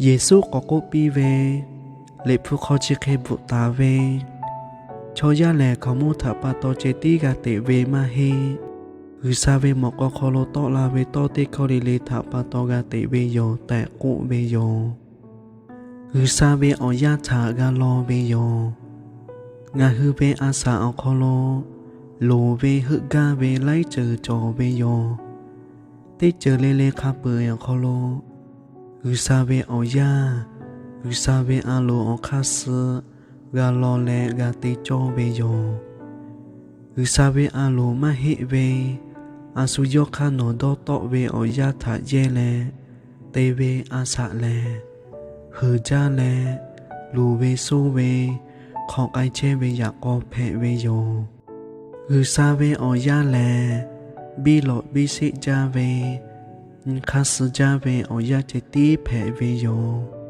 Yeˍsuˆ k'awꞈ k'oˆ piˇ ve, Liꞈ hpu hk'aw chi hk'e bvuhꞈ taˍ ve, Chaw yaˇ lehˬ hkaoˍmonˇ htaꞈ pa taw ceh tiˉ g'a teꞈ ve maˇ heˆ. G'uiˬsha ve mawꞈ k'aw hk'aw lo tawˆ la ve tawˇ teˇ hkawˇ le le htaꞈ pa taw g'a teꞈ ve yoˬ tehꞈ k'oˆ ve yoˬ. G'uiˬsha ve awˬ yaˇ htaꞈ g'a law ve yoˬ. Ngaˬ hui ve a shaꞈ awˬ hk'aw lo loˍ ve heuˆ gaˇ ve laiˉ ceuˬ cawˬ ve yoˬ. Teˇ ceuˬ le le hk'a peu-eˬ awˬ hk'aw lo G'uiˬsha ve awˬ yaˇ, G'uiˬsha ve a loˍ awˬ hk'aˇ suh g'a law leh g'a te cawˇ ve yoˬ. G'uiˬsha ve a loˍ maˇ heˆ ve, a shu yawˇ hk'aˇ nawˬ dawˇ tawˆ ve awˬ yaˇ htaꞈ yehˇ leh te ve a shaꞈ lehˬ, heuˬ jaˇ leh luˬ ve soˇ ve hk'aw k'ai chehˇ ve yaꞈ k'aw hpehꞈ ve yoˬ. G'uiˬsha ve awˬ yaˇ lehˬ, biˇ lawꞈ biˇ sheˆ jaˇ ve, nyi hk'aˇ suh jaˇ ve awˬ yaˇ ceh tiˉ hpehꞈ ve yoˬ.